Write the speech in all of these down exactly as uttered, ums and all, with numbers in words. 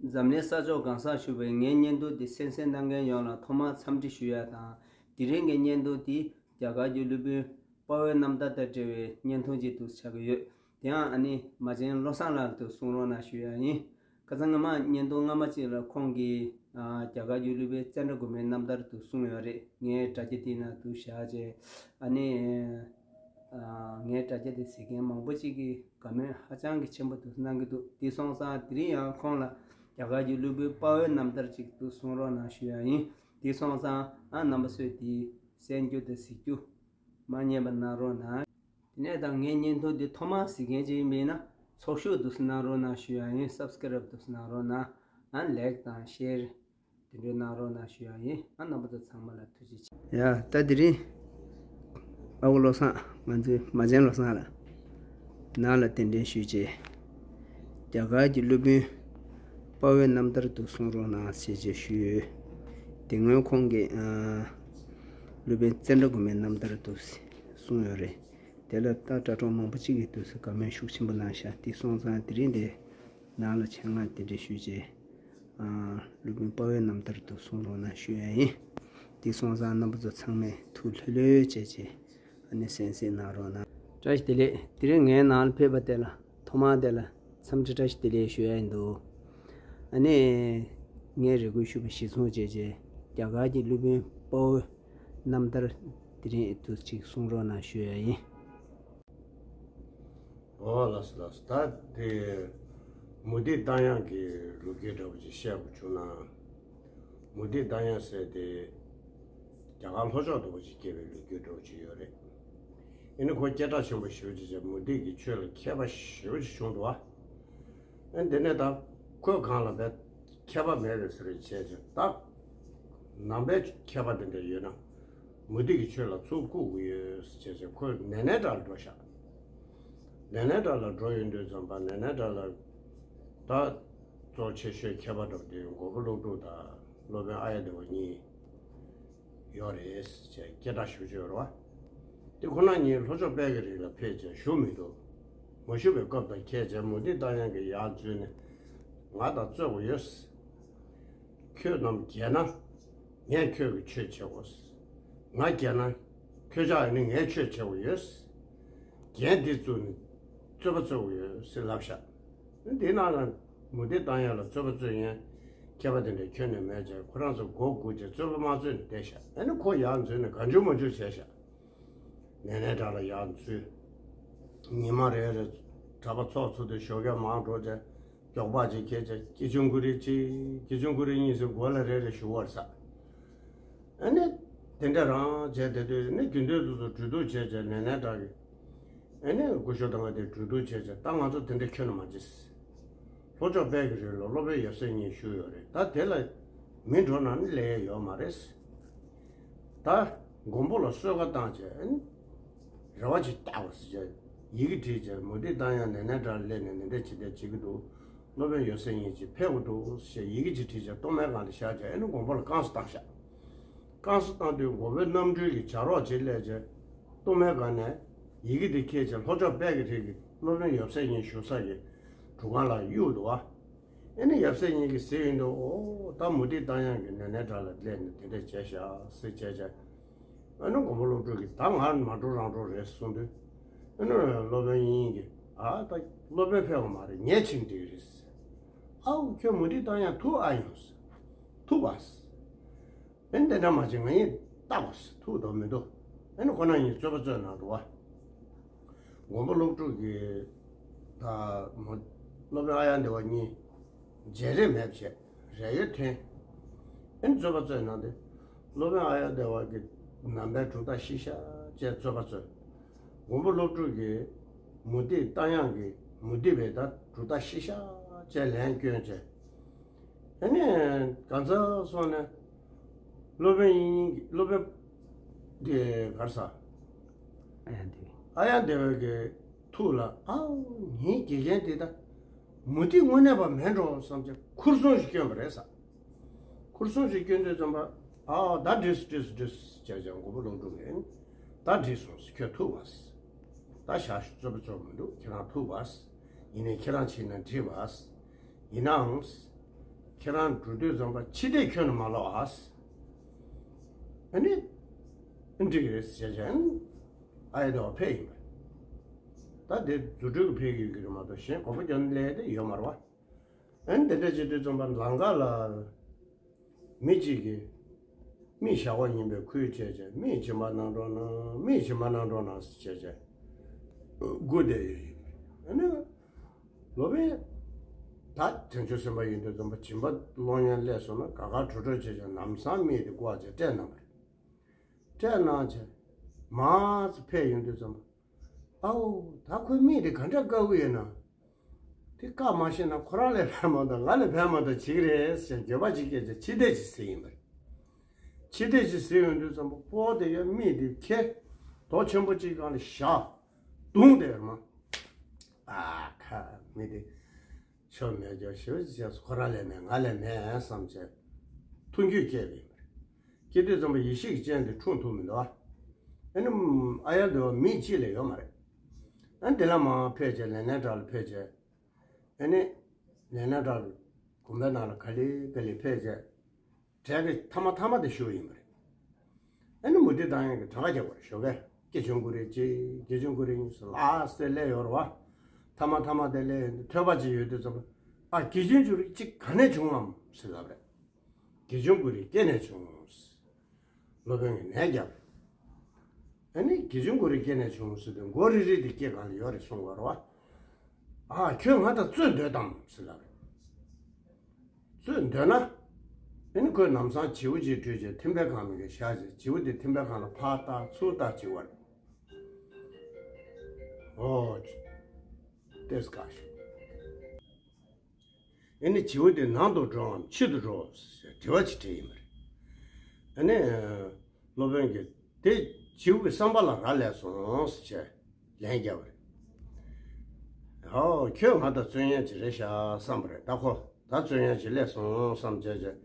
འཛམ་གླིང་ས་ཕྱོགས་གང་སར་བཞུགས་པའི་ངའི་བརྙན་ཐུང་འདི་གསན་གཟིགས་གནང་མཁན་ཡོངས་ལ་ཐོག་མར་འཚམས་འདྲི་ཞུ་ཡ་དང་། དེ་རིང་གི་བརྙན་ཐུང་འདི་རྒྱ་གར་གྱི་སློབ་དཔོན་དཔའ་བོའི་རྣམ་ཐར་དང་འབྲེལ་བའི་བརྙན་ཐུང་ཅིག་ཏུ་ཆགས་ཀྱི་ཡོད། དེ་ཡང་ཨ་ནི་མ་བྱན་བློ་བཟང་ལགས་ཏུ་གསུང་རོགས་གནང་ཞུ་ཡ་ཡིན། ཁ་སང་སྔ་མ་བརྙན་ཐུང་སྔ་མ་ཅིག་ལ་ཁོང་གིས་ཨ་རྒྱ་གར་གྱི་སློབ་དཔོན་ཙནྡྲ་གོ་མིའི་རྣམ་ཐར་དུ་གསུངས་ཡོད་རེད། ངས་དྲ་རྒྱ་དེའི་ནང་དུ་བཞག་བྱས་ཨ་ནི། ཨ་ངའི་དྲ་རྒྱ་དེ་གཟིགས་མཁན་མང་པོ་ཅིག་གིས་དགའ་མོས་ཧ་ཅང་གི་ཆེན་པོ་འདུག་གནང་གི་འདུག་དེ་སོང་ཙང་དེ་རིང་ཡང་ཁོང་ལ་རྒྱ་གར་གྱི་སློབ་དཔོན་དཔའ་བོའི་རྣམ་ཐར་ཅིག་ཏུ་གསུང་རོགས་གནང་ཞུ་ཡ་ཡིན། དེ་སོང་ཙང་ཨ་རྣམ་པ་ཚོས་དེ་གསན་རྒྱུ་དང་གཟིགས་རྒྱུ་མ་བསྙེལ་བ་གནང་རོགས་གནང་། དེ་ནས་ད་ངའི་བརྙན་ཐུང་འདི་ཐོག་མར་གཟིགས་མཁན་ཅིག་ཡིན་པ་ཡིན་ན་ཚོགས་ཞུགས་འདུག་གནང་རོགས་གནང་ཞུ་ཡ་ཡིན། སབ་སི་ཀ་རབ་འདུག་གནང་རོགས་གནང་། ཨ་ལའིག་དང་ཤེར། དེ་འདྲའི་གནང་རོགས་གནང་ཞུ་ཡ་ཡིན། ཨ་རྣམ་པ་ཚོ་ཚང་མ་ལ་ཐུགས་རྗེ་ཆེ། ཡ་ད་དེ་རིང་ཨ་ཁུ་བློ་བཟང་ང་ཚོའི་མ་བྱན་བློ་བཟང་ལགས་ནང་ལ་གདན་འདྲེན་ཞུས་རྗེས་རྒྱ་གར་གྱི་སློབ་དཔོན་དཔའ་བོའི་རྣམ་ཐར་དུ་གསུང་རོགས་གནང་ཞེས་བཅས་ཞུས་ཡོད། དེ་སྔོན་ཁོང་གིས་ཨ་སློབ་དཔོན་ཙནྡྲ་གོ་མིའི་རྣམ་ཐར་དུ་གསུངས་ཡོད་རེད། དེ་ལ་ད་དྲ་གྲོགས་མང་པོ་གཅིག་གིས་དུས་སུ་དགའ་མོས་ཤུགས་ཆེན་པོ་གནང་ཤག་དེ་སོང་ཙང་དེ་རིང་དེ་ནང་ལ་ཆེད་མངགས་དེ་འདྲ་ཞུས་རྗེས། ཨ་སློབ་དཔོན་དཔའ་བོའི་རྣམ་ཐར་དུ་གསུང་རོགས་གནང་ཞུ་ཡ་ཡིན། དེ་སོང་ཙང་རྣམ་པ་ཚོ་ཚང་མས་ཐུགས་ལྷོད་ལྷོད་བྱས་རྗེས་ཨ་ནི་གསན་གཟིགས་གནང་རོགས་གནང་། བཀྲ་ཤིས་བདེ་ལེགས། དེ་རིང་ངའི་ནང་ལ་ཕེབས་པ་དེ་ལ་ཐོག་མར་དེ་ལ་འཚམས་འདྲི་བཀྲ་ཤིས་བདེ་ལེགས་ཞུ་ཡ་ཡིན་འདུག་ཨ་ནི་ངས་རེ་སྐུལ་ཞུས་པ་གཞིར་བཟུང་བྱས་རྗེས་རྒྱ་གར་གྱི་སློབ་དཔོན་དཔའ་བོའི་རྣམ་ཐར་དེ་རིང་དུ་ཅིག་གསུང་རོགས་གནང་ཞུ་ཡ་ཡིན། ཨོ་ལགས་སོ་ལགས་སོ། ད་དེ་མུ་སྟེགས་རྟ་དབྱངས་ཀྱི་ལོ་རྒྱུས་འདྲ་པོ་ཅིག་བཤད་དགོས་བྱུང་ན། མུ་སྟེགས་རྟ་དབྱངས་ཟེར་དེ་རྒྱ་གར་ལྷོ་ཕྱོགས་དུ་བ་ཅིག་སྐྱེས་པའི་ལོ་རྒྱུས་འདྲ་པོ་ཅིག་ཡོད་རེད། ཡིན་ནའི་ཁོ་སྐད་གྲགས་ཆེན་པོ་ཞེ་པོ་ཅིག་བྱས་མུ་སྟེགས་ཀྱི་ཆོས་ལ་མཁས་པ་ཞེ་པོ་ཅིག་བྱུང་འདུག་བ། ཨ་འདི་ནས་ད་ཁོས་གང་ལ་བས་མཁས་པ་མེད་པའི་ཟེར་བྱས་ཀྱི་ད་ནང་པའི་མཁས་པ་དེ་འདྲ་ཡོད་ན་མུ་སྟེགས་ཀྱི་ཆོས་ལ་ཚུར་བཀུག་དགོས་ཡོད་ཟེར་བྱས་ཀྱི་ཁོས་ནེ་ནེ་ཏྲ་ལ་འགྲོ་ཤག་ནེ་ནེ་ཏྲ་ལ་འགྲོ་ཡོང་དུས་ཙམ་པ་ནེ་ནེ་ཏྲ་ལ་ད་གཙོ་ཆེ་ཤོས་མཁས་པ་འདྲ་པོ་དེ་མགོན་པོ་ཀླུ་སྒྲུབ་དང་སློབ་དཔོན་ཨཱརྱ་དེ་བ་གཉིས། ཡོད་རེད་ཅེས་སྐད་གྲགས་ཞུ་ཆོག་རེད་བ། དེ་ཁོ་ན་ཉིད་ལྷོ་ཕྱོགས་དཔལ་གྱི་རི་ལ་ཕེབས་ཀྱང་བཞུགས་མི་འདུག་མ་བཞུགས་པའི་སྐབས་དང་ཁྱད་བྱས་མུ་སྟེགས་རྟ་དབྱངས་ཀྱིས་ཡར་འཛུལ་ནས་ང་དང་རྩོད་དགོས་ཡོད། ཁྱོད་རྣམས་རྒྱལ་ན་ངས་ཁྱོད་ཀྱི་ཆོས་བྱེད་དགོས། ང་རྒྱལ་ན་ཁྱོད་ཅག་ནི་ངའི་ཆོས་བྱེད་དགོས་ཡོད། རྒྱན་འདི་བཙུགས་ནས་རྩོད་པ་རྩོད་དགོས་ཡོད་ཟེར་ལབ་ཤག་དེའི་ནང་ལ་མུ་སྟེགས་རྟ་དབྱངས་ལ་རྩོད་པ་རྩོད་མཁན་མཁས་པ་དེ་འདྲ་ཁྱོན་ནས་མེད་ཅེས་ཁོ་རང་ཚོ་མགོ་སྒུར་ཅིག་རྩོད་པ་མ་རྩོད་ནས་བསྡད་ཤག་ཨ་ནི་ཁོ་ཡར་འཛུལ་ནས་གང་བྱུང་མང་བྱུང་བྱས་ཤག་ནེ་ནེ་ཏྲ་ལ་ཡར་འཛུལ། ཉི་མ་རེ་རེ་གྲྭ་པ་ཚོགས་ཚུགས་དུས་ཞོགས་ཀས་མར་འགྲོ་ཅིག་མགྱོགས་པ་ཅིག་ཁྱེར་ཅིག་སྐྱིད་ཆུང་ཀུ་རེ་གཅིག་སྐྱིད་ཆུང་ཀུ་རེ་གཉིས་ཟེར་མགོ་ལ་རེ་རེ་གཞུ་བར་ས། ཨ་ནི་དེ་འདྲ་རང་བྱས་དེ་དུས་ནི་རྒྱུན་དུ་དུས་སུ་གྲོས་བསྡུར་བྱས་བྱས་ནེ་ནེ་ཏྲ་གི་ཨ་ནི་སྐུ་ཞབས་དང་བ་དེ་གྲོས་བསྡུར་བྱས་བྱས་ད་ང་ཚོ་དེ་འདྲ་ཁྱོན་ནས་མ་བྱེད། ལྷོ་ཕྱོགས་དཔལ་གྱི་རི་ལ་སློབ་དཔོན་ཡབ་སྲས་གཉིས་བཞུགས་ཡོད་རེད། ད་དེ་ལ་མི་འགྲོ་ན་ནི་ལས་ཡོད་མ་རེད། ད་མགོན་པོ་ལ་གསོལ་ཁ་བཏང་བྱས་ཨ་ནི་རེ་བ་ཅིག་བཏབ་པ་ཟེར་བྱས་ཡི་གེ་བྲིས་བྱས་མུ་སྟེགས་རྟ་དབྱངས་ནེ་ནེ་ཏྲ་ལ་སླེབས་ནས་འདི་འདྲ་བྱེད་བསྡད་བྱེད་ཀྱི་འདུག་སློབ་དཔོན་ཡབ་སྲས་གཉིས་ཀྱིས་ཕེབས་དགོས་འདུག་ཞེས་ཡི་གེ་ཅིག་བྲིས་བྱས་གཏོར་མའི་སྒང་དུ་བཞག་བྱས་ཨ་ནི་མགོན་པོ་ལ་བསྐང་གསོ་བཏང་ཤག་བསྐང་གསོ་བཏང་དུས་མགོན་པོའི་རྣམ་སྤྲུལ་གྱི་བྱ་རོག་ཅིག་སླེབས་བྱས་གཏོར་མའི་སྒང་ནས་ཡི་གེ་དེ་ཁྱེར་བྱས་ལྷོ་ཕྱོགས་དཔལ་གྱི་རི་གི་སློབ་དཔོན་ཡབ་སྲས་གཉིས་བཞུགས་ས་ཀྱི་གྲུ་ཁང་ལ་གཡུགས་འདུག་བ། ཨ་ནི་ཡབ་སྲས་གཉིས་ཀྱིས་གཟིགས་ཡོང་དུས་ཨོ་ད་མུ་སྟེགས་རྟ་དབྱངས་ཀྱིས་ནེ་ནེ་ཏྲ་ལ་སླེབས་ནས་དེ་འདྲ་བྱས་ཤག་ཟེར་བྱས་བྱས། ཨ་ནི་མགོན་པོ་ཀླུ་སྒྲུབ་ཀྱིས་ད་ང་མ་འགྲོ་རང་འགྲོ་རེད་གསུངས་དུས། ཨ་ནི་སློབ་དཔོན་དབྱིག་གཉེན་གྱིས་ཨ་ད་སློབ་དཔོན་ཕེབས་པ་མ་རེད་ངས་ཕྱིན་འགྲིག་རེད། ཨའུ་ཁྱོད་མུ་སྟེགས་རྟ་དབྱངས་ཐུག་ཨ་ཡོང་ཟེར། ཐུག་པ་ཟེར། ཨ་ནི་དེ་འདྲ་མ་བྱེད་ང་ཡིན་ལྟ་དགོས་ཟེར་ཐུག་འདུག་མི་འདུག་ཨ་ནི་ཁོ་ན་ཡིན་རྩོད་པ་རྩོད་གནང་འདུག་བ། མགོན་པོ་ཀླུ་སྒྲུབ་ཀྱིས་ད་མོ་སློབ་དཔོན་ཨཱརྱ་དེ་བ་གཉིས་མཇལ་རེས་མེད་བྱས་རས་ཡོལ་འཐེན། ཨ་ནི་རྩོད་པ་རྩོད་གནང་སྟེ་སློབ་དཔོན་ཨཱརྱ་དེ་བ་གི་ནང་པའི་གྲུབ་རྟགས་ཤི་ཤ་བཅས་རྩོད་པ་རྩོད། མགོན་པོ་ཀླུ་སྒྲུབ་ཀྱིས་མུ་སྟེགས་རྟ་དབྱངས་ཀྱི་མུ་སྟེགས་པའི་ད་གྲུབ་རྟགས་ཤི་ཤ་བཅས་ལན་བསྐྱོན་བྱས། ཨ་ནི་གང་ཚ་སོང་ནས་སློབ་དཔོན་དབྱིག་གཉེན་གྱི་སློབ་དཔོན་དེ་གར་ས་ཨ་ཡང་དེ་ཨཱརྱ་དེ་བ་གི་ཐུགས་ལ་ཨའོ་ངའི་དགེ་རྒན་དེ་ད་མུ་སྟེགས་དངོས་གནས་པ་མེད་འགྲོ་བསམ་བྱས་ཁུར་སྲུང་ཞིག་བསྐྱོན་པ་རེད་ས། ཁུར་སྲུང་ཞིག་བསྐྱོན་དུས་ཙམ་པ་ཨའོ་ད་འགྲིགས་འགྲིགས་འགྲིགས་བྱས་བྱས་མགོན་པོ་ཀླུ་སྒྲུབ་ཀྱིས་ད་འགྲིགས་སོང་ཁྱོད་ཐུག་པ། ད་ཞག་རྩོད་པ་རྩོད་མི་འདུག་ཁྱེད་རང་ཐུག་པ། ཡིན་ནའི་ཁྱེད་རང་ཕྱིན་ན་འགྲིགས་པ། ཡིན་ནའང་། ཁྱེད་རང་འགྲོ་དུས་ཙམ་པ་ཕྱི་བལྟས་ཁྱོན་ནས་མ་ལོག་ཨ། ཨ་ནི། འགྲིག་གི་རེད་ཟེར་བྱས་ཨ་ནི། ཨ་ཡེ་དེ་བ་ཕེབས་ཡིན་པ། ད་དེ་རྫུ་འཕྲུལ་གྱིས་ཕེབས་ཀྱི་ཡོད་ཀྱི་རེད་མ་གཏོགས་གཞན་གོམ་པ་རྒྱབ་ནས་སླེབས་ཡ་དེ་ཡོད་མ་རེད་བ། ཨ་ནི་དེ་འདྲ་བྱེད་དུས་ཙམ་པ་ལམ་ཁ་ལ། མི་གཅིག་གིས། མི་ཞག་པ་ཡིན་པའི་ཁུལ་བྱས་བྱས་མིའི་སྦྱིན་པ་གནང་རོགས་གནང་མིའི་སྦྱིན་པ་གནང་རོགས་གནང་ཟེར་བྱས་བྱས། སྒུག་བསྡད་ཡོད་ཡིན་པ། ཨ་ནི། ལོ་པཎ། ད་བྱང་ཆུབ་སེམས་དཔའ་ཡིན་དུས་ཙམ་པ་སྦྱིན་པ་སློང་ཡ་སླེབས་སོང་ན་ག་ག་བྲོ་བྲོ་བྱས་བྱས་ལམ་སང་མི་དེ་བཀག་བྱས་སྤྲད་གནང་བ་རེད། སྤྲད་གནང་བྱས། མར་ཕེབས་ཡོང་དུས་ཙམ་པ། ཨའོ། ད་ཁོའི་མིག་དེ་ག་འདྲ་དཀར་པོ་ཡོད་ན། དེ་བཀག་མ་ཤེས་ན་ཁོ་རང་ལས་ཕན་མ་གཏོགས་ང་ལས་ཕན་མ་གཏོགས་བྱེད་ཀྱི་རེད་ཟེར་འགྱོད་པ་ཅིག་སྐྱེས་བྱས་ཕྱི་བལྟས་ཅིག་ཟེར་ཡིན་པ་རེད། ཕྱི་བལྟས་ཅིག་ཟེར་ཡོང་དུས་ཙམ་པ་སྤོ་དེ་ཡང་མིག་དེ་ཁེ། རྡོ་ཆེན་པོ་ཅིག་སྒང་ལ་བཞག་རྡུང་དེ་ཡར་མར། ཨ་ཁ་མི་དེ། ཆོ་མེད་ཅོ་ཞེ་པོ་ཅིག་བྱས་སོང་། ཁོ་རང་ལས་མེད་ང་ལས་མེད་བསམ་བྱས། ཐུགས་འགྱོད་སྐྱེས་པ་ཡིན་པ་རེད། སྐྱེས་དུས་ཙམ་པ་ཡེ་ཤེས་ཀྱི་སྤྱན་དེ་འཁྲུངས་ཐུབ་མི་འདུག་ཨ། ཨ་ནི། ཨ་ཡ་འདི་བ་མི་གཅིག་ལས་ཡོད་མ་རེད། ཨ་ནི་དེ་ལ་མར་ཕེབས་བྱས་ལས་སྣེ་བྲག་ལ་ཕེབས་བྱས། ཨ་ནི། ལས་སྣེ་བྲག་ལ། དགོན་པའི་ནང་ལ་ག་ལེ་ག་ལེ་ཕེབས་བྱས། གྲལ་གྱི་ཐ་མ་ཐ་མ་དེ་བཞུགས་ཡིན་པ་རེད། ཨ་ནི་མུ་ཏིག་བཏང་ཡག་གི་གྲངས་ཀ་རྒྱག་པ་རེད་ཞོགས་ཀས། དགེ་སྦྱོང་ཀུན་རིག་གཅིག་དགེ་སྦྱོང་ཀུན་རིག་གཉིས་སུ་ལ་སེ་སླེབས་ཡོད་རེད་བ། ཐ་མ་ཐ་མ་དེ་སླེབས་ཡོང་དུས་ཐོས་པ་ཅིག་ཡོད་དུས་ཙམ་པ། ཨ་དགེ་སྦྱོང་ཀུན་རིག་གཅིག་ག་ནས་བྱུང་ངམ་ཟེར་ལབ་རེད། དགེ་སྦྱོང་ཀུན་རིག་སྐེ་ནས་བྱུང་། སློབ་དཔོན་གྱིས་ནན་བརྒྱབ། ཨ་ནི་དགེ་སྦྱོང་ཀུན་རིག་སྐེ་ནས་བྱུང་ཟེར་དུས་མགོ་རིལ་རིལ་དེ་སྐེ་སྒང་ལ་ཡོད་རེད་གསུང་བ་རེད་བ། ཨ་ཁྱོད་ང་དང་རྩོད་འདོད་དམ་ཟེར་ལབ་རེད། རྩོད་འདོད་ན། ཨ་ནི་ཁོས་ལམ་སང་བྱིའུ་ཅིག་སྤྲུལ་བྱས་ཐིམ་པའི་སྒང་མི་ག་བཞག་བྱས་བྱིའུ་དེ་ཐིམ་པའི་སྒང་ལ་ཕར་བཏགས་ཚུར་བཏགས་བྱེད་པ་རེད། ཨོ། ཏེས་ཀ་ཤོ། ཨ་ནི་བྱིའུ་དེ་ནང་དུ་འགྲོའམ་ཕྱི་དུ་འགྲོ་ཟེར་དྲི་བ་ཅིག་དྲིས་ཡིན་པ་རེད། ཨ་ནི། སློབ་དཔོན་གྱིས་དེ་བྱིའུ་གི་བསམ་པ་ལ་རག་ལས་སོང་ཟེར་བྱས་ལན་བརྒྱབ་པ་རེད། ཨོ་ཁྱོད་ང་དང་རྩོད་ཡན་ཅིག་རེད་ཤག་བསམ་པ་རེད། ད་ཁོ་ད་རྩོད་ཡན་ཅིག་སླེབས་སོང་བསམ་བྱས་བྱས།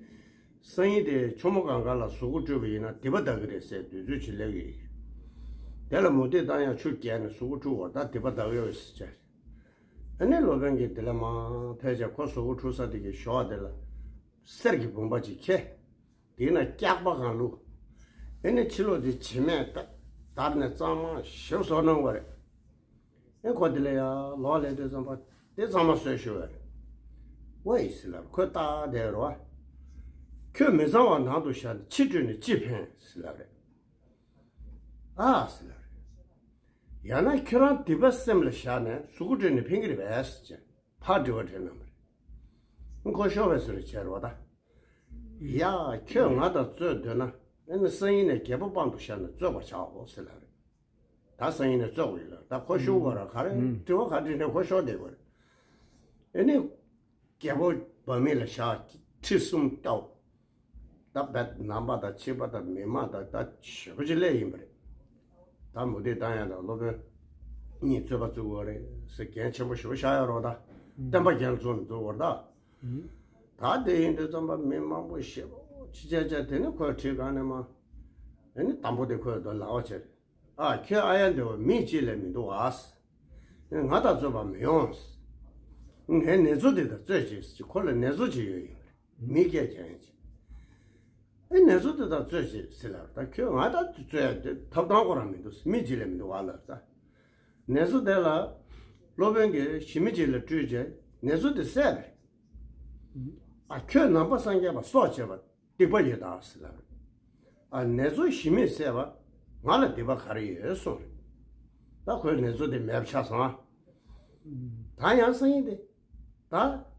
སང་ཉིན་དེ་ཆུ་མོ་གང་ག་ལ་གཟུགས་པོ་བཀྲུས་པ་ཡིན་ན་སྡིག་པ་འདག་གི་རེད་ཟེར་འདོད་ཚུལ་ཅིག་སླེབས་ཀྱི་ཡོད། དེ་ལ་མུ་ཏིག་བཏང་ཡག་ཆུ་བརྒྱལ་ནས་གཟུགས་པོ་བཀྲུས་པ་ད་སྡིག་པ་འདག་ཡོད་ཟེར་བྱས། ཨ་ནི་སློབ་དཔོན་གྱིས་དེ་ལ་མར་ཕེབས་བྱས་ཁོ་གཟུགས་པོ་བཀྲུས་ས་དེ་གི་ཞོགས་དེ་ལ་གསེར་གྱི་བུམ་པ་ཅིག་ཁྱེར། དེ་ན་སྐྱག་པ་གང་བླུགས། ཨ་ནི་ཕྱི་ལོགས་དེ་བྱེ་མས་བཏབ་བརྡར་ནས་གཙང་མ་ཞེ་པོ་བཟོ་གནང་བ་རེད། ཨ་ཁོ་དེ་ལ་ཡར་ལོག་སླེབས་དུས་ཙམ་པ་དེ་གཙང་མ་བཟོས་ཞུ་བ་རེད། ཝེ་ཟེར་ལབ་ཁོས་བལྟས་བསྡད་རོ། ཁྱོད་མི་གཙང་བ་ནང་དུ་བཞག་ནས་ཕྱི་བཀྲུས་ནས་ཅི་ཕན་ཟེར་ལབ་རེད། ཨ་ཟེར་ལབ་རེད། ཡང་ན་ཁྱོད་རང་སྡིག་པ་སེམས་ལ་བཞག་ནས་གཟུགས་པོ་བཀྲུས་ནས་ཕན་གྱི་རེད་པས་ཟེར་བྱས་ཕར་དྲི་བ་དྲིས་གནང་བ་རེད། ཁོ་ཤོར་བའི་བཟོ་འདྲ་བྱས་རེད་བ་ད། ཡ་ཁྱོད་ང་དང་རྩོད་འདོད་ན་ཨ་ནི་སང་ཉིན་ནས་རྒྱལ་པོ་དཔང་དུ་བཞག་ནས་རྩོད་པར་བྱའོ་ཟེར་ལབ་རེད། ད་སང་ཉིན་ནས་རྩོད་དགོས་ཡོད་ལ་ད་ཁོ་ཤོར་བ་ར་ག་རེ་དྲི་བ་ག་དྲིས་ནས་ཁོ་ཤོར་བསྡད་དགོས་རེད། ཨ་ནི། རྒྱལ་པོ་འབངས་མི་ལ་བཞག་ཁྲི་གསུམ་བཏབ། ད་བད་ནང་པ་དང་ཕྱི་པ་དང་མི་མང་དང་ད་ཞེ་པོ་ཅིག་སླེབས་ཡིན་པ་རེད། ད་མུ་ཏིག་བཏང་ཡག་དང་སློབ་དཔོན་གཉིས་རྩོད་པ་རྩོད་དགོས་རེད་ཟེར་འགན་ཆེན་པོ་ཞེ་པོ་བཞག་ཡོད་རེད་ད། བསྟན་པ་རྒྱ་ལ་བཙུགས་ནས་འཛུགས་དགོས་རེད་ད། ད་དེ་ཡིན་དུས་ཙམ་པ་མི་མང་པོ་ཞེ་པོ་ཅིག་བྱས་བྱས་དེ་ནི་ཁོས་ཁྲིད་གང་ནས་མ། ཨ་ནི་དང་པོ་དེ་ཁོས་ད་ལག་པ་བྱས་རེད། ཨ་ཁྱོད་ཨ་ཡ་འདི་བ་མི་གཅིག་ལས་མི་འདུག་ཨ། ང་དང་རྩོད་པ་མི་ཡོང་། ངས་ནེ་ཙོ་འདི་དང་རྩོད་ཅིག་ཟེར་ཁོ་ལ་ནེ་ཙོ་ཅིག་ཡོད་ཡིན། མི་སྐད་རྒྱག་ཡིན་ཅིག་ཨེ་ནེ་ཙོ་འདི་དང་རྩོད་ཅིག་ཟེར་ལབ་ད་ཁྱོད་ང་དང་རྩོད་ཡ་འདི་ཐབས་དང་ཁོ་རང་མི་འདུག་མི་གཅིག་ལས་མི་འདུག་ཨ་ལབ་ད། ནེ་ཙོ་དེ་ལ་སློབ་དཔོན་གྱིས་ཞི་མི་གཅིག་ལ་སྤྲུལ་རྗེས་ནེ་ཙོ་དེ་བསད་པ་རེད། ཨ་ཁྱོད་ནང་པ་སངས་རྒྱས་པ་སྲོག་བཅད་པ། སྡིག་པ་ཡོད་དམ་ཟེར་ལབ་རེད། ཨ་ནེ་ཙོ་ཞི་མིས་བསད་པ་ང་ལ་སྡིག་པ་ག་རེ་ཡོད་གསུངས་རེད། ད་ཁོས་ནེ་ཙོ་དེ་མེད་པ་ཆགས་སོང་ཨ། ད་ཡང་སང་ཉིན་དེ། ད།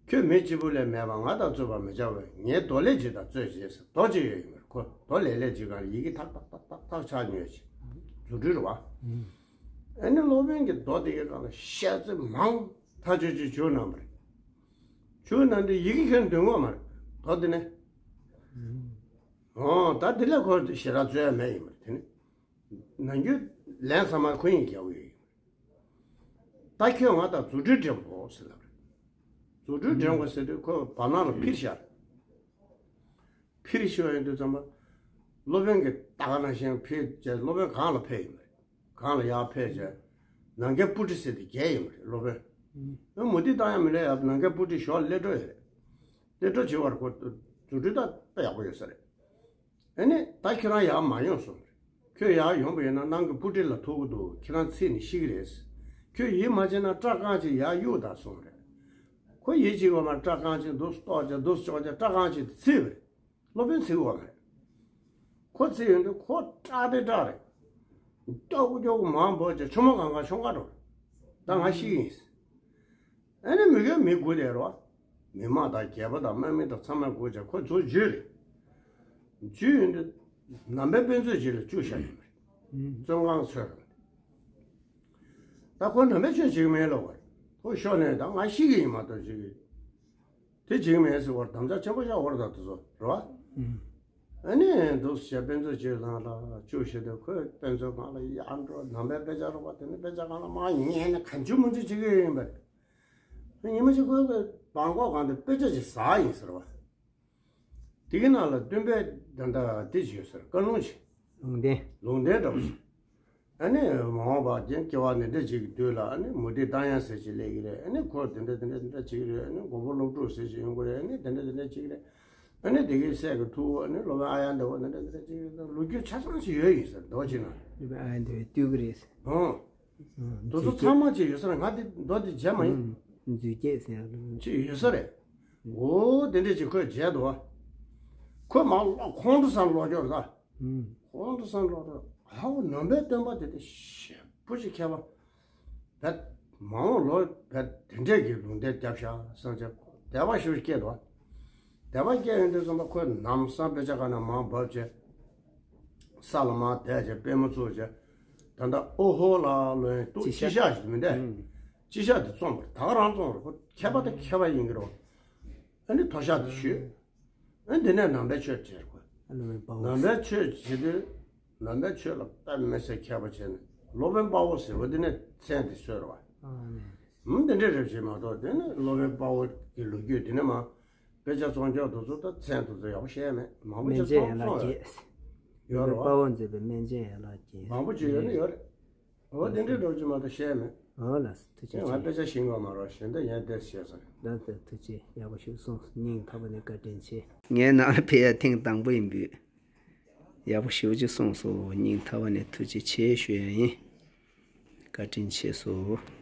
ཁྱོད་མི་གཅིག་པུ་ལས་མེད་པ་ང་དང་རྩོད་པ་མི་བྱ་བས་ངའི་རྡོ་ལེབ་ཅིག་དང་རྩོད་བྱེད་ཟེར་རྡོ་ཅིག་ཡོད་ཡིན་པར་ཁོ་རྡོ་ལེབ་ལེབ་ཅིག་སྒང་ལ་ཡི་གེ་ཐག་ཐག་ཐག་ཐག་ཐག་ཆགས་ཉོས་ཅིག་རྫུ་འཕྲུལ་རེད་བ། ཨ་ནི་སློབ་དཔོན་གྱིས་རྡོ་དེ་གའི་སྒང་ལ་ཤ་ཚ་མང་ཐག་ཆོད་ཅིག་བྱུགས་གནང་བ་རེད། ཆུ་ནང་དུ་ཡི་གེ་ཁྱོན་འདོན་གོ་མ་རེད། དོ་དེ་ནས། ཨོ་ད་དེ་ལས་ཁོ་ཞེ་དྲག་རྩོད་ཡ་མེད་ཡིན་པ་རེད་དེ་ནི། ནམ་རྒྱུན་ལན་ཚང་མ་ཁོ་ཡིན་རྒྱག་གི་ཡོད་ཡིན། ད་ཁྱོད་ང་དང་རྫུ་འཕྲུལ་འགྲན་དགོས་ཟེར་ལབ་རེད། རྫུ་འཕྲུལ་འགྲན་དགོས་ཟེར་དུས་ཁོ་བར་སྣང་ལ་ཕིར་ཤར། ཕིར་ཤོར་ཡོང་དུས་ཙམ་པ། སློབ་དཔོན་གྱིས་ལྟ་ག་ནང་བཞིན་ཕིར་བྱས་སློབ་དཔོན་གང་ལ་ཕེབས་ཡིན་པ་རེད། གང་ལ་ཡར་ཕེབས་བྱས། ནམ་མཁའི་སྤུ་གྲི་ཟེར་དེ་བརྒྱད་ཡིན་པ་རེད་སློབ་དཔོན། ཨ་མུ་ཏིག་བཏང་ཡ་མི་ལས་ཡ་ནམ་མཁའི་སྤུ་གྲི་ཞོར་སླེབས་འགྲོ་ཡོད་རེད། གཏན་གྲོགས་བྱེད་པར་ཁོ་རྫུ་འཕྲུལ་ད་དཔེ་ཡག་པོ་ཡོད་ས་རེད། ཨ་ནི་ད་ཁྱེད་རང་ཡར་མ་ཡོང་གསུངས་རེད། ཁྱོད་ཡར་ཡོང་པ་ཡིན་ན་ནང་གི་སྤུ་གྲི་ལ་ཐུག་གི་འདུག་ཁྱེད་རང་ཚིག་ནི་ཤི་གི་རེད། ཁྱོད་ཡིད་མ་ཆེས་ན་སྐྲ་རྐང་གཅིག་ཡར་གཡུག་དང་གསུངས་རེད། ཁོ་ཡིད་ཆེས་པ་མ་སྐྲ་རྐང་གཅིག་འདུག་ལྟོགས་ཀྱང་འདུག་ཅོག་ཀྱང་སྐྲ་རྐང་གཅིག་དེ་ཚིག་པ་རེད། སློབ་དཔོན་ཚིག་པ་མ་རེད། ཁོ་ཚིག་ཡོང་དུས་ཁོ་སྐྲག་དེ་སྐྲག་རེད། སྐྱོ་གུ་སྐྱོ་གུ་མང་པོ་ཅིག་ཆུ་མོ་གང་གང་ཤོང་ཀ་འགྲོ། ད་ང་ཤི་གི་ཡིན། ཨ་ནི་མི་རྒན་མི་དགུ་དེ་རོ། མི་མང་དང་རྒྱལ་པོ་དང་དམག་མི་དང་ཚང་མ་དགུ་ཅག་ཁོ་ཚོ་འཇུས་རེད། འཇུས་ཡོང་དུས་ནང་པའི་དཔེ་མཛོད་ཅིག་ལ་བཅུག་བཞག་ཡོད་མ་རེད། བཙོན་ཁང་ཚོས། ད་ཁོ་ནང་པའི་ཆོས་བྱེད་ཀྱི་མེད་ལོ་བར། ཁོ་ཤོར་ནས་ད་ང་ཤི་གི་ཡིན་མ་གཏོགས་བྱེད་ཀྱི། དེ་བྱེད་ཀྱི་མེད་ཟེར་བར་དམ་བཅའ་ཆེན་པོ་བཞག་བར་ད་དུ་ཚོ་རོ། ཨ་ནི་འདུག་ཞེས་དཔེ་མཛོད་ཅིག་ནང་ལ་བཅུག་བཞག་དུས་ཁོས་དཔེ་མཛོད་ཁང་ལ་ཡར་འགྲོ། ནང་པའི་དཔེ་ཆ་རོགས་པ་དེ་ནི་དཔེ་ཆ་ཁང་ལ་མར་ཉལ་ནས་གང་བྱུང་མང་བྱུང་བྱེད་ཀྱི་ཡོད་ཡིན་པ་རེད། ཉི་མ་གཅིག་ཁོས་ཁོས་བང་ཀོག་སྒང་དུ་དཔེ་ཆ་ཅིག་ཟ་ཡིན་ཟེར་བ། དེ་གི་ནང་ལ་སྟོན་པའི་ད་ལྟ་དེ་ཅིག་ཡོད་ཟེར། བཀའ་ལུང་ཅིག་ལུང་བསྟན། ལུང་བསྟན་འདྲ་པོ་ཅིག་ཨ་ནི་མ་འོངས་པ་རྒན་སྐྱེ་བ་འདི་འདྲ་ཅིག་གི་དུས་ལ་ཨ་ནི་མུ་སྟེགས་རྟ་དབྱངས་ཟེར་ཅིག་སླེབས་ཀྱི་རེད། ཨ་ནི་ཁོ་འདི་འདྲ་འདི་འདྲ་འདི་འདྲ་ཅིག་རེད། ཨ་ནི་མགོན་པོ་སློབ་ཕྲུག་ཟེར་ཅིག་ཡོང་གི་རེད། ཨ་ནི་འདི་འདྲ་འདི་འདྲ་ཅིག་རེད། ཨ་ནི་དེ་གའི་སྲས་ཀྱི་ཐུ་བོ་ཨ་ནི་སློབ་དཔོན་ཨ་ཡ་འདི་བོ་འདི་འདྲ་འདི་འདྲ་ཅིག་རེད། ལོ་རྒྱུས་ཆ་ཚང་ཅིག་ཡོད་ཡིན་ཟེར། མདོ་ཅིག་ན། སློབ་དཔོན་ཨ་ཡ་འདི་བས་བཏུལ་གི་རེད་ཟེར། ཨང་། དེ་ཚོ་ཚང་མ་ཅིག་ཡོད་ས་རེད། ང་དེ་མདོ་དེ་མཇལ་མ་ཡིན། མཛོད་ཀྱི་ཟེར་ཡག་ཅིག་ཡོད་ས་རེད། འོ་དེ་འདྲས་ཅིག་ཁོས་མཇལ་འདུག་བ། ཁོས་མར་ལོག་ཁོང་ཁྲོ་ཟ་ལོག་འགྱོ་རེད་ད། ཁོང་ཁྲོ་ཟ་ལོག་འགྲོ། ཧ་བོ་ནང་པའི་སྟོན་པ་དེ་དེ་ཞེ་པོ་ཅིག་མཁས་པ། བས་མ་འོངས་ལོ་བས་དེ་འདྲས་ཀྱི་ལུང་བསྟན་བརྒྱབ་ཤག་བསམ་བྱས་དད་པ་ཞེ་པོ་ཅིག་སྐྱེས་འདུག་བ། དད་པ་སྐྱེས་ཡོང་དུས་ཙམ་པ་ཁོས་ནམ་སང་དཔེ་ཆ་ཁང་ནང་མར་བབས་བྱས། ས་ལ་མར་བསྡད་བྱས་པུས་མོ་བཙུགས་བྱས། ད་ལྟ་ཨོ་ཧོ་ལ་ལོ་ཡིན་འདུག་སྤྱི་བཤགས་ཞིག་མི་འདས། སྤྱི་བཤགས་དེ་རྩོམ་པར་ད་ག་རང་རྩོམ་རེད། ཁོ་མཁས་པ་དང་མཁས་པ་ཡིན་གྱི་རེད། ཨ་ནི་མཐོལ་བཤགས་དེ་ཞུས། ཨ་ནི་དེ་ནས་ནང་པའི་ཆོས་བྱས་རེད་ཁོ། ནང་པའི་ཆོས་བྱེད་དུས། ནང་པའི་ཆོས་ལ་དཔེ་མི་སྲིད་མཁས་པ་བྱས་ནས་སློབ་དཔོན་དཔའ་བོ་ཟེར་བ་དེ་ནས་མཚན་དེ་གསོལ་བ། ཨ་ནི། ཨུམ་དེ་འདྲས་རེད་བྱས་མ་གཏོགས་དེ་ནི་སློབ་དཔོན་དཔའ་བོ་གི་ལོ་རྒྱུས་དེ་ནས་མ། དཔེ་ཆ་བཙོང་རྒྱག་དེ་ཚོ་ད་མཚན་དེ་ཚོ་ཡག་པོ་བཤད་མེད། མང་པོ་སྨན་ཅིག་བཙོང་བཙོང་རེད། ཡོད་རེད་བ། དཔའ་བོ་མཛད་པའི་སྨན་ཅན་ཡན་ལག་རྒྱས། མང་པོ་ཅིག་ཡོད་ནི་ཡོད་རེད། འོ་དེ་འདྲའི་འགྲོ་རྒྱུ་མ་གཏོགས་བཤད་མེད། འོ་ལགས་སོ། ཐུགས་རྗེ་ཆེ། ང་དཔེ་ཆ་ཤེས་ཀྱི་མ་རེད། གཞན་དག་ཡང་བལྟས་བཤད་ས་རེད། ལགས་སོ། ཐུགས་རྗེ་ཆེ། ཡག་པོ་ཞིག་གསུངས་སོང་། སྙིང་ཐག་པ་ནས་བཀའ་དྲིན་ཆེ། ངའི་ནང་ལ་ཕེབས་ཡ་ཐེངས་དང་པོ་ཡིན་པས། ཡག་པོ་ཞེ་པོ་ཅིག་གསུངས་སོང་། སྙིང་ཐག་པ་ནས་ཐུགས་རྗེ་ཆེ་ཞུ་ཡ་ཡིན། བཀའ་དྲིན་ཆེ་སོང་།